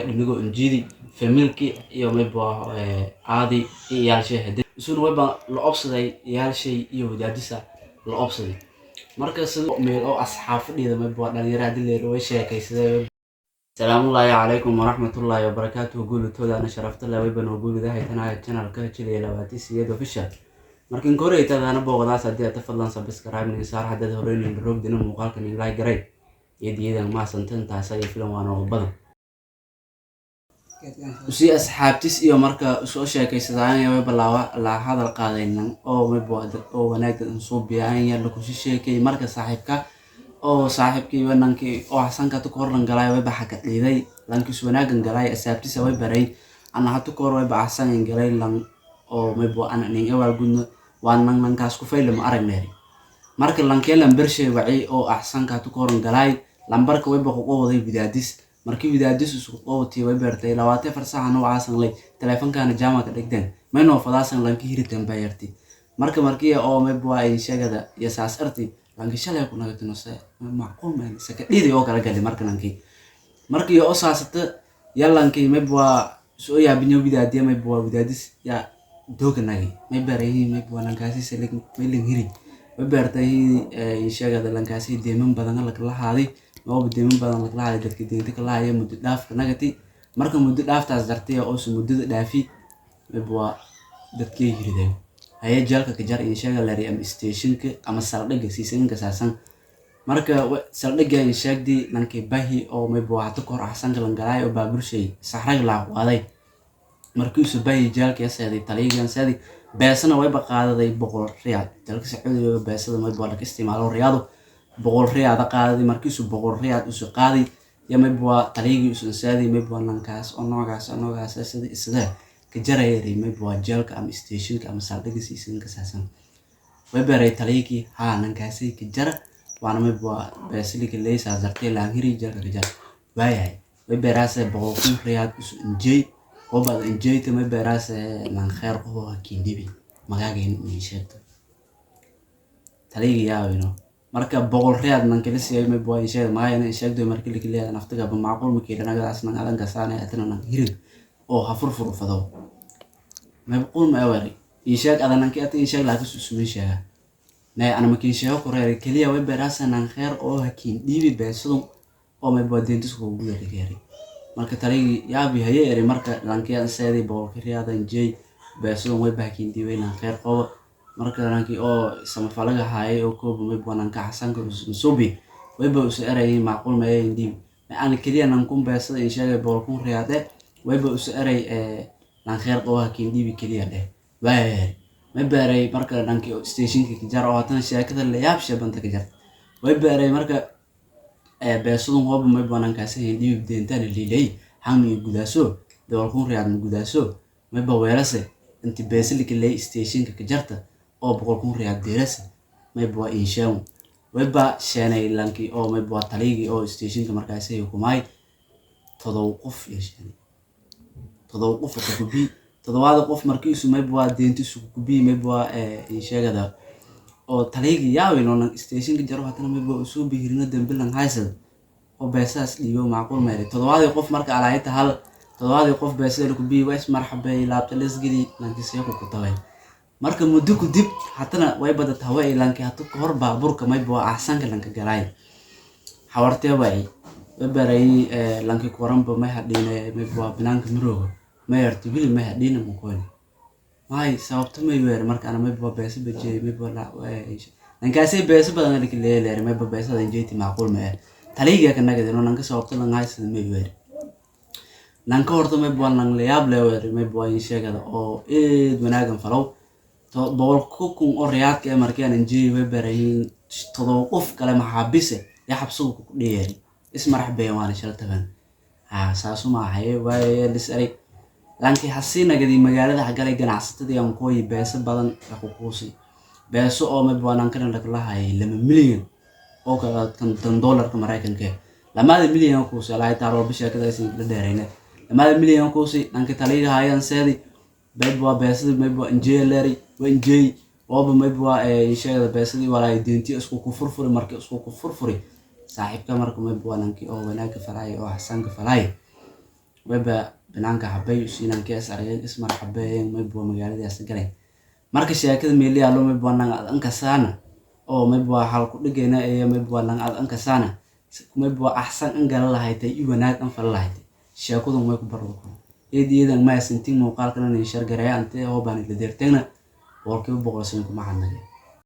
Dhinigo injiidi familki iyo mayba aadi iyo iyaalshay hadii isuna wayba la obsaday iyaalshay iyo wadaadisa la obsaday. Marka sida meel oo asxaab fadhida, mayba dhalinyaro hadii leero way sheekaysadeen. Salaamullaahi calaykum waraxmatullaahi wabarakaatuhu. Guulutoodaana sharaftale wayba noo guulidahay tanaya channelka Jiliya 28 Official. Markin koreytadana booqdaas haddii aad fadlan subscribe nin saar, haddaad horeynin roogdina muuqaalkan in like garay iyadiyadan mahadsantan. Taas ay filan waa nooga badan usii asxaabtis iyo marka soo sheekaysadaan way balaawa la hadal qaadaynan oo mayba oo wanaagda soo biyaan lakusi sheekay. Marka saaxiibka oo saaxiibkii wanankii oo xasanka tu korlan galay way baxa ka dhiiday lankiis wanaagan galay asxaabtisa way baray ana hatu kor way baxsan galay lan oo mayba ana nin ewaal gudno waa nan nankaas ku fayle ma aragnay. Marka lankee lambershay waci oo axsanka tu koran galay lambarka wayba ku qowday widaadis. Markii widaadis isku qowtay way beertay 24 saac noocaasan lay taleefankana jaamaca dhigteen maynoo fadaasan lanki hiritan bayarti. Marka markii oo mayba ay sheegada iyo saas arti lanki shalay ku nagatino se macquul ma saka dhiidi oo kala gali. Marka lanki markii oo saasata yalankii mayba soo yaabinyo widaadiya mayba waa widaadis yaa dooga nagi may beerayihiin mayba waa lankaasi selig may lan hiri way beertay sheegada lankaasi deeman badan lakala haaday maba deeman badan lakala haaday dadka deenta kala haya muddo dhaafka nagati. Marka muddo dhaaftaas dartay oo su muddada dhaafi mayba waa dadkii hirideen haye jeelka ka jar in sheega lari ama stationka ama saldhigga siisanka saasan. Marka saldhigga in sheegdi lankii bahi oo mayba waa hata kor axsanka lan galaay oo baaburshay saxrag laa qaaday. Markiisu bahi jeelka seeday taliyagan seeday beesana wayba qaadaday 100 riyaal. Dalka Sacuudiga beesada mayba waa laka isticmaalo riyaado. 100 riyaada qaadaday. Markiisu 100 riyaad usu qaaday ya mayba waa taliyagii usan seeday mayba waa lankaas oo noocaas oo noocaas sida isada ka jarayay mayba waa jeelka ama stationka ama saldhigga siisanka saasan. Way beeray taliyagii haa nankaasay ka jara waana mayba waa beesilika leysaa zartay laanhiri jeelka ka jara waayahay. Way beeraase 100,000 riyaad usu injey hobad injeyta may beeraase lan kheer qobo hakiindhibi magaagayna in sheegto taliyagii yaawino. Marka 100 riyaad nan kala siiyay mayba waa in sheeg magaagayna in sheegto. Markii lakaleeyahay naftiga ba macquul ma kiilanagadaas nan adanka saanay atina nan hirin oo ha furfur fado macquul ma awari in sheeg adananki ati in sheeg laakiin usuma sheega nay ana makiin sheego koreer kaliya. Way beeraase nan kheer oo hakiin dhiibi beesadu oo mayba waa deentis kugu gudaregeeray. Marka taliyagii yaabi haye eri. Marka lankiyan seeday 100-ka riyaadan jeey beesadun way bahakiin dhiibay nan kheer qabo. Marka lankii oo samafalaga haayay oo kooba mayba nanka xasanka nsubi wayba usu erayay macquul mayayn dhiib ana keliya nankun beesada in sheegay 100,000 riyaade. Wayba usu eray lan kheer qabo hakiin dhiibi keliya dheh waaya ma beeray. Marka dhankii stationka ka jar oo haddana sheekada la yaab sheebanta ka jarta way beeray. Marka beesadun hooba mayba nankaasi hayn dhiibi deentana liilay hangmi gudaaso 100,000 riyaad ma gudaaso mayba weelase inti beesalika lay stationka ka jarta oo 100,000 riyaad deerase mayba waa insheegu. Wayba sheenay lankii oo mayba waa taliyagii oo stationka markaasi hukumaay 7 qof iyo sheenay 7 qof oo kugubi toddobaada qof. Markiisu mayba waa deentiisu kugubi mayba waa insheegada oo taliyagii yaawin oo stationka jaro haddana mayba usoo bihirino dambilan haysad oo beesaas dhiibo macquul meeray toddobaadii qof. Marka alaayta hal toddobaadii qof beesada lagu waa ismarxabay laabta lasgeli lankii seeku ku tabay. Marka muddo kudib haddana way badata hawa lankii hatu kahor baabuurka mayba waa axsanka lanka galaay hawartee waci way baray lankii kuwaranba may hadhiine mayba waa banaanka marooga may arti wili may hadhiine mukoyne may sababto may weere. Marka ana mayba waa beesa bajiyay mayba lankaasay beesa badan laki leeleere mayba beesada injeyti macquul ma eh taliga ka nagadino nanka sababto lan haysada may weere nanka horta mayba waa nan layaab le weere mayba waa in sheegada oo eed wanaagan falow 100,000 oo riyaadka ee markii aan injeey way barayiin 7 qof kale maxaabise ya xabsigu ku dheeri ismarax been waana shal taban haa saasuma ahaye waaye lis eray lankii hasii nagadi magaalada hagalay ganacsatadii aan kooyi beeso badan ku kuusi beeso oo mayba waa nankana lakalahayay 2 milyan oo kala kan doolarka Maraykanka 2-da milyan kuusi alahay taar walba sheekadaysan kala dheerayne 2-da milyan kuusi nanka taliyaha hayaan seedi mayba waa beesadii mayba waa injeey leeri waa injeey ooba mayba waa sheegada beesadii walaay deentiyo isku ku furfuri. Markii isku ku furfuri saaxiibka marka mayba waa nankii oo wanaagga falay oo xasanka falay. Wayba banaanka habay usiinanka is arageen, ismarxabeeyeen, mayba magaaladaas galeen. Marka sheekada meeliyaalo mayba nang ad ankasaana oo mayba hal ku dhigayna ee mayba nang ad ankasaana mayba axsan an gala lahaytay i wanaag an fala lahaytay. Sheekadu may ku barado karo eed iyadan ma asintin muuqaalkana nin shargareeya ante hoobaan ila deertayna 100% kuma xadnage.